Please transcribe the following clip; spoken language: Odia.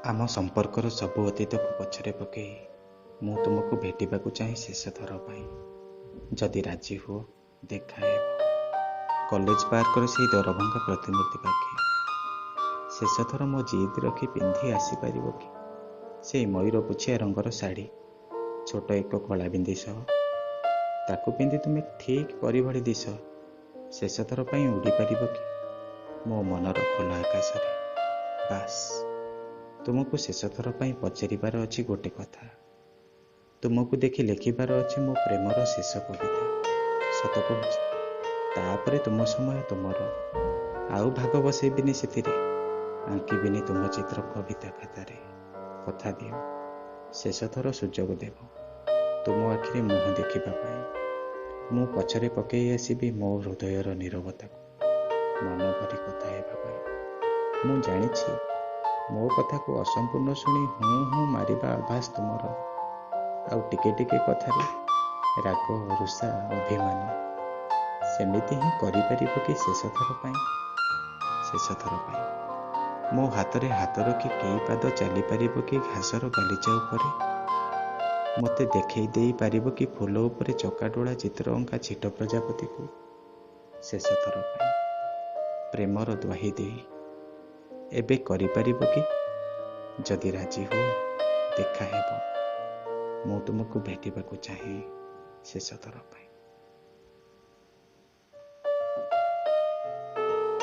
ଆମ ସମ୍ପର୍କର ସବୁ ଅତୀତକୁ ପଛରେ ପକେଇ ମୁଁ ତୁମକୁ ଭେଟିବାକୁ ଚାହେଁ ଶେଷଥର ପାଇଁ। ଯଦି ରାଜି ହୁଅ, ଦେଖାହେବ କଲେଜ ପାର୍କର ସେଇ ଦରଭଙ୍ଗା ପ୍ରତିମୂର୍ତ୍ତି ପାଖେ। ଶେଷଥର ମୋ ଜିଦ୍ ରଖି ପିନ୍ଧି ଆସିପାରିବ କି ସେଇ ମୟୂର ପୁଛିଆ ରଙ୍ଗର ଶାଢ଼ୀ, ଛୋଟ ଏକ କଳା ବିନ୍ଦି ସହ? ତାକୁ ପିନ୍ଧି ତୁମେ ଠିକ୍ ପରୀ ଭଳି ଦିଶ। ଶେଷଥର ପାଇଁ ଉଡ଼ିପାରିବ କି ମୋ ମନର ଖୋଲା ଆକାଶରେ? ବାସ୍, ତୁମକୁ ଶେଷଥର ପାଇଁ ପଚାରିବାର ଅଛି ଗୋଟେ କଥା। ତୁମକୁ ଦେଖି ଲେଖିବାର ଅଛି ମୋ ପ୍ରେମର ଶେଷ କବିତା। ସତ କହୁଛି, ତାପରେ ତୁମ ସମୟ ତୁମର। ଆଉ ଭାଗ ବସେଇବିନି ସେଥିରେ, ଆଙ୍କିବିନି ତୁମ ଚିତ୍ର କବିତା ଖାତାରେ। କଥା ଦିଅ, ଶେଷଥର ସୁଯୋଗ ଦେବ ତୁମ ଆଖିରେ ମୁହଁ ଦେଖିବା ପାଇଁ। ମୁଁ ପଛରେ ପକେଇ ଆସିବି ମୋ ହୃଦୟର ନୀରବତାକୁ, ମନ ଭରି କଥା ହେବା ପାଇଁ। ମୁଁ ଜାଣିଛି, ମୋ କଥାକୁ ଅସମ୍ପୂର୍ଣ୍ଣ ଶୁଣି ହୁଁ ହୁଁ ମାରିବା ଅଭ୍ୟାସ ତୁମର। ଆଉ ଟିକେ ଟିକେ କଥାରେ ରାଗ, ରୁଷା, ଅଭିମାନ। ସେମିତି ହିଁ କରିପାରିବ କି ଶେଷଥର ପାଇଁ? ଶେଷଥର ପାଇଁ ମୋ ହାତରେ ହାତ ରଖି କେଇ ପାଦ ଚାଲିପାରିବ କି ଘାସର ଗାଲିଚା ଉପରେ? ମୋତେ ଦେଖେଇ ଦେଇପାରିବ କି ଫୁଲ ଉପରେ ଚକାଡୋଳା ଚିତ୍ର ଅଙ୍କା ଛିଟ ପ୍ରଜାପତିକୁ? ଶେଷଥର ପାଇଁ ପ୍ରେମର ଦ୍ୱାହି ଦେଇ ଏବେ କରିପାରିବ କି? ଯଦି ରାଜି ହୁଅ, ଦେଖାହେବ। ମୁଁ ତୁମକୁ ଭେଟିବାକୁ ଚାହେଁ ଶେଷଥର ପାଇଁ।